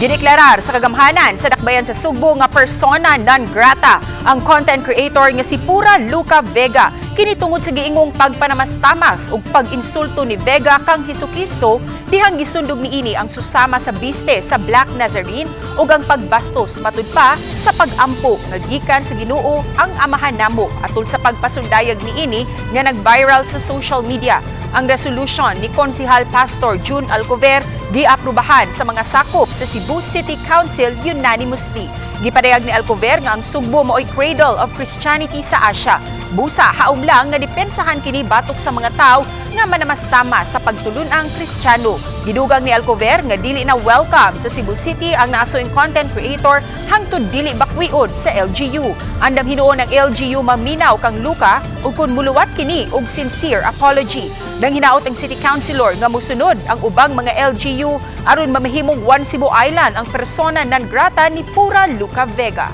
Gideklarar sa kagamhanan sa dakbayan sa Sugbo nga persona non grata ang content creator nga si Pura Luca Vega. Kini tungod sa giingong pagpanamastamas ug pag-insulto ni Vega kang Hesukristo dihang gisundog niini ang susama sa biste sa Black Nazarene ug ang pagbastos matud pa sa pag-ampo nga gikan sa Ginoo ang Amahan namo atol sa pagpasundayag niini nga nag-viral sa social media. Ang resolution ni Konsihal Pastor June Alcover giaprubahan sa mga sakop sa Cebu City Council unanimously. Gipadayag ni Alcover nga ang Sugbo mao'y cradle of Christianity sa Asia. Busa haom lang nga depensahan kini batok sa mga tawo nga manamastama sa pagtulun-ang Kristiyano. Gidugang ni Alcover nga dili na welcome sa Cebu City ang naasuing content creator hangtod dili bakwion sa LGU. Andam hinuon ng LGU maminaw kang Luca ug kun muluwat kini og sincere apology. Nang hinaot ang city councilor nga musunod ang ubang mga LGU aron mamahimong One Cebu Island ang persona non grata ni Pura Luca Vega.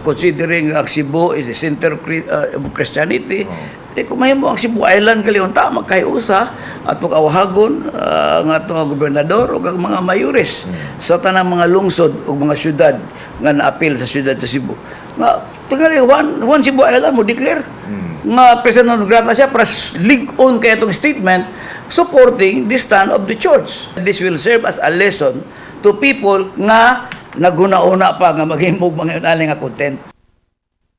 Considering ang Cebu is the center of Christianity, eh, kung mahimo ang Cebu Island gali unta magkaiusa atong awahagon ang atong gobernador ug ang mga mayores sa tanang mga lungsod ug mga syudad nga naapil sa syudad sa Cebu. Nga tingali one Cebu Island mo declare nga persona non grata siya para lig-on kay atong statement supporting the stand of the church. This will serve as a lesson to people nga naguna-una pa nga maghimog mga ani nga content.